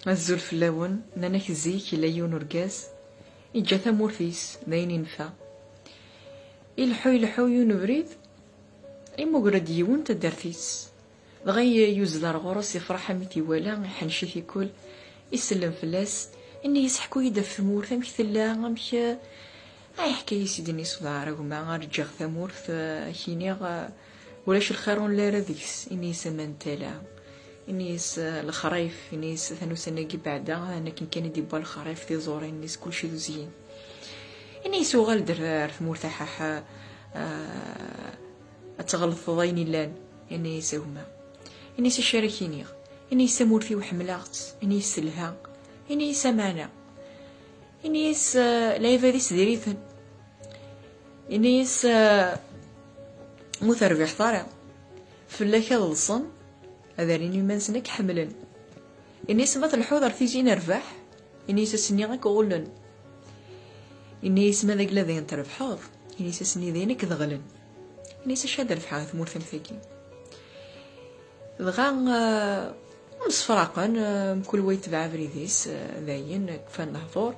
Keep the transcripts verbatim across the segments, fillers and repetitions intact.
Azul fell-awen. Nnan-ak zik yella yiwen urgaz iǧǧa tamurt-is d ayen infa. Ileḥḥu ileḥḥu yiwen ubrid, imuger-d yiwen taddart-is. Dɣa yuzzel ar ɣur-s, ifreḥ am i t-iwala, iḥennec-it ikul, isellem fell-as, inna-yas: "Ḥku-yi-d ɣef tmurt, amek tella, amek?" Ay, ḥka-yas-id, inna-yas: "Uḍɛar a gma, ar ǧǧiɣ tamurt, eh, ak-iniɣ, eh, ulac lxir ur nelli ara deg-s." Inna-yas: "Aman n tala." Inna-yas: "Eh, lexrif." Inna-yas: "Atan ussan-agi beɛda, atan akken kan i d-iwwa lexrif, tiẓurin, inna-yas, kulci d uzyin." Inna-yas: "Uɣal-d ar, ar tmurt, aḥaḥ, eh, ad tɣelteḍ ayen illan." Inna-yas: "A gma." Inna-yas: "Acu ara k-iniɣ?" Inna-yas: "Tamurt-iw ḥemmleɣ-tt." Inna-yas: "Telha." Inna-yas: "Ameɛna." Inna-yas: "Eh, lɛibad-is diri-ten." Inna-yas: "Eh, mu terbiḥeḍ ara, fell-ak ad ḍsen, ad rrin iman-nsen ad k-ḥemmlen." Inna-yas: "Ma telḥuḍ ar tizi nerbeḥ." Inna-yas: "Ass-nni ad k-ɣullen." Inna-yas: "Ma d agla dayen trebḥeḍ." Inna-yas: "Ass-nni dayen ad k-deɣlen." Inna-yas: "Acu ad rebḥeɣ a tmurt am tagi?" Dɣa, eh, msefraqen, eh, mkul wa yetbeɛ abrid-is, eh, dayen, kfan lehdur.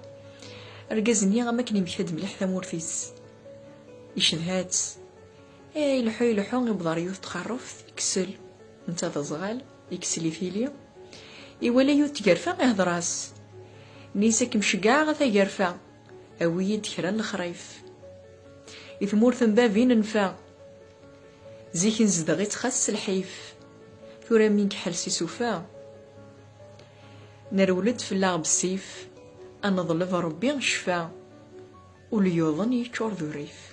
Argaz-nni, am akken imekta-d mliḥ tamurt-is, icedha-tt. Eh, ileḥḥu, ileḥḥu, iwweḍ ɣer yiwet n txerruft, iksel. Netta d aẓɣal, iksel i tili. Iwala yiwet tgerfa, ihder-as. Inna-yas: "Ad kem-ceggɛeɣ a tagerfa, awi-yi-d kra n lexrif. I tmurt n bab-i nenfa. Zik nezdeɣ-itt xas s lḥif. Tura mi nkeḥḥel s isufa, nerwel-d fell-aɣ bessif, ad neḍleb Rebbi ccfa, ul yuḍen yeččur d urrif."